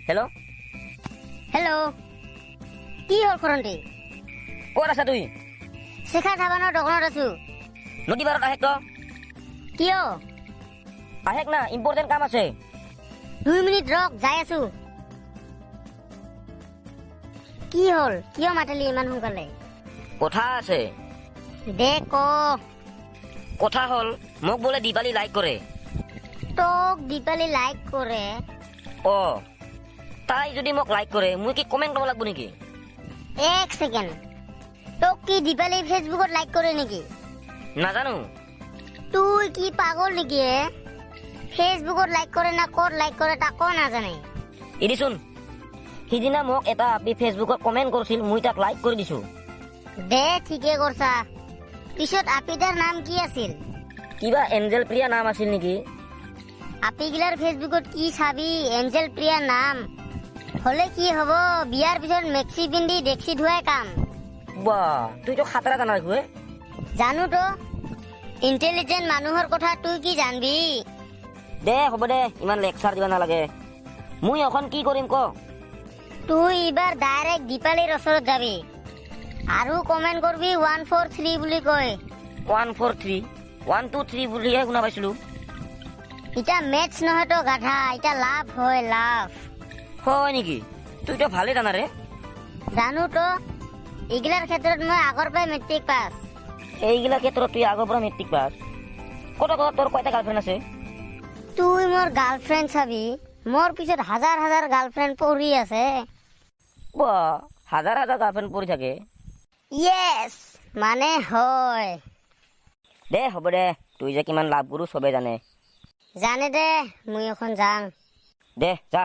Hello'. Hello', কি হ'ল খৰন্তি? ক'ত আছা তুই? শেখা ধাবানৰ দোকানত আছো। নদী পাৰত আহেক তো। কিয়? আহেক না, ইম্পৰ্টেণ্ট কাম আছে। 2 মিনিট ৰখ, যাই আছো। কি হ'ল, কিয় মাতিলি ইমান সোনকালে? কথা আছে। দে ক। কথা হ'ল, মোক বোলে দীপালী লাইক কৰে। তোক দীপালী লাইক কৰে? অ, তাই যদি মোক লাইক কৰে, মই কি কমেণ্ট কৰিব লাগিব নেকি? এক ছেকেণ্ড, তোক কি দীপালী ফেচবুকত লাইক কৰে নেকি? নাজানো। তুই কি পাগল নেকি হে? ফেচবুকত লাইক কৰে না ক'ত লাইক কৰে তাকো নাজানে? এদিচোন সিদিনা মোক এটা আপি ফেচবুকত কমেণ্ট কৰিছিল, মই তাক লাইক কৰি দিছো। দে, ঠিকে কৰছা। পিছত আপিটাৰ নাম কি আছিল? কিবা এঞ্জেল প্ৰিয়া নাম আছিল নেকি। আপিগিলাৰ ফেচবুকত কি চাবি, এঞ্জেল প্ৰিয়া নাম হলে কি হব, বিয়াৰ পিছত মেক্সি পিন্ধি ডেক্সি ধোৱাই কাম। বা, তুই তো খাতৰা জানা দেখো। জানো তো, ইণ্টেলিজেণ্ট মানুহৰ কথা তুই কি জানবি? দে, হ'ব দে, ইমান লেকচাৰ দিব নালাগে। মই এখন কি কৰিম ক? তুই এইবাৰ ডাইৰেক্ট দীপালীৰ ওচৰত যাবি আৰু কমেণ্ট কৰবি 1 4 3 বুলি কয়। 1 4 3? 1 2 3 বুলিহে শুনা পাইছিলো। এতিয়া মেথছ নহয়তো গাধা, এতিয়া লাভ হয়, লাভ। হয় নেকি? তুই তো ভালে জানা ৰে। জানো তো, এইগিলাৰ ক্ষেত্ৰত মই আগৰ পৰাই মেট্ৰিক পাছ। এইগিলা ক্ষেত্ৰত তুই আগৰ পৰা মেট্ৰিক পাছ? কত কত, তোৰ কয়টা গাৰ্লফ্ৰেণ্ড আছে? তুই মোৰ গাৰ্লফ্ৰেণ্ড চাবি? মোৰ পিছত হাজাৰ হাজাৰ গাৰ্লফ্ৰেণ্ড পৰি আছে। বা, হাজাৰ হাজাৰ গাৰ্লফ্ৰেণ্ড পৰি থাকে? য়েছ, মানে হয়। দে, হ'ব দে, তুই যে কিমান লাভ গুৰু চবে জানে। জানে দে, মই এখন যাং। দে, যা।